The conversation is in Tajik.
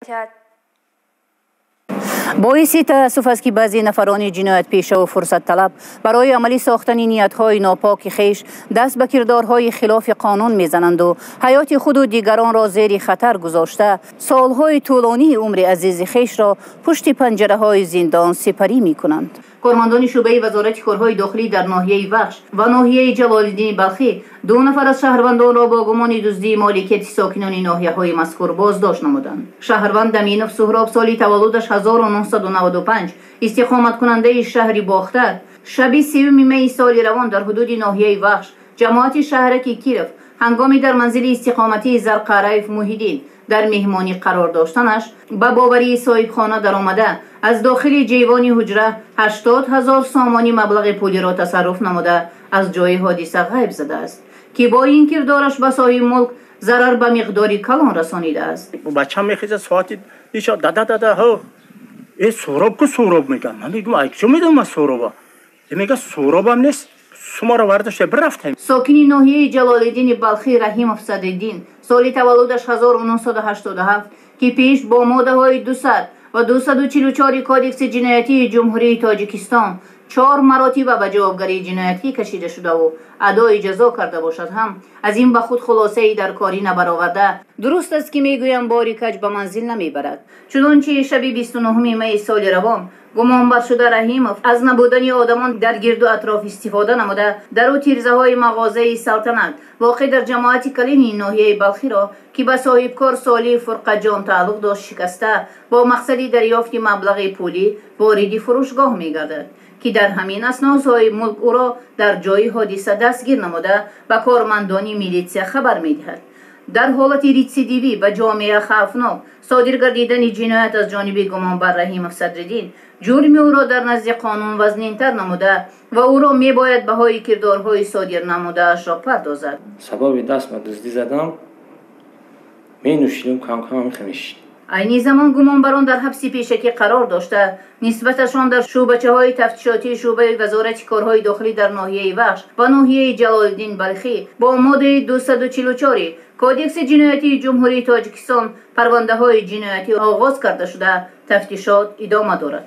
Диҳад. Боиси таассуф аст, ки баъзе нафарони ҷиноятпешаву фурсатталаб барои амалӣ сохтани ниятҳои нопоки хеш даст ба кирдорҳои хилофи қонун мезананду ҳаёти худу дигаронро зери хатар гузошта, солҳои тӯлонии умри азизи хешро пушти панҷараҳои зиндон сипарӣ мекунанд. Кормандони шӯъбаи Вазорати корҳои дохилӣ дар ноҳияи Вахш ва ноҳияи Ҷалолиддини Балхӣ ду нафар аз шаҳрвандонро бо гумони дуздии моликияти сокинони ноҳияҳои мазкур боздошт намуданд. Шаҳрванд Даминов Суҳроб, соли таваллудаш 1995, истиқоматкунандаи шаҳри Бохтар, шаби 3-юми майи соли равон дар ҳудуди ноҳияи Вахш, ҷамоати шаҳраки Киров, ҳангоми дар манзили истиқоматии Зарқараев Муҳиддин дар меҳмонӣ қарор доштанаш, ба боварии соҳибхона даромада, аз дохили ҷайвони ҳуҷра 80 000 сомонӣ маблағи пулиро тасарруф намуда, аз ҷои ҳодиса ғайб задааст, ки бо ин кирдораш ба соҳиби мулк зарар ба миқдори калон расонидааст. Бачам мехезад соати иша: «Дада, дада, ҳо, э, Суҳроб ку, Суҳроб?» Мегам. Ман мегум: «Ай куҷо медонам ман Суҳроба?» Э, мега: «Суҳробам нест, сумаро вардошта бирафтем». Сокини ноҳияи Ҷалолиддини Балхӣ Раҳимов Садриддин, соли таваллудаш 1987, ки пеш бо моддаҳои 200 ва 244 Кодекси ҷиноятии Ҷумҳурии Тоҷикистон чор маротиба ба ҷавобгарии ҷиноятӣ кашида шудаву адои ҷазо карда бошад ҳам, аз ин ба худ хулосаи даркорӣ набароварда, дуруст аст, ки мегӯям, бори каҷ ба манзил намебарад. Чунончи шаби 29-уми майи соли равон гумонбаршуда Раҳимов аз набудани одамон дар гирду атроф истифода намуда, дару тирзаҳои мағозаи «Салтанат», воқеъ дар ҷамоати Калини ноҳияи Балхиро, ки ба соҳибкор Солиев Фурқатҷон тааллуқ дошт, шикаста, бо мақсади дарёфти маблағи пулӣ вориди фурӯшгоҳ мегардад, ки дар ҳамин асно соҳибмулк ӯро дар ҷои ҳодиса дастгир намуда, ба кормандони милитсия хабар медиҳад. Дар ҳолати рецидивӣ ба ҷомеа хавфнок содир гардидани ҷиноят аз ҷониби гумонбар Раҳимов Садриддин ҷурми ӯро дар назди қонун вазнинтар намуда ва ӯро мебояд баҳои кирдорҳои содир намудаашро пардозад. Сабаби даст ба дуздӣ задам, менӯшидам, камкам мехӯрдам. Айни замон гумонбарон дар ҳабси пешакӣ қарор дошта, нисбаташон дар шӯъбачаҳои тафтишотии шӯъбаи Вазорати корҳои дохилӣ дар ноҳияи Вахш ва ноҳияи Ҷалолиддин Балхӣ бо моддаи 244 Кодекси ҷиноятии Ҷумҳурии Тоҷикистон парвандаҳои ҷиноятӣ оғоз карда шуда, тафтишот идома дорад.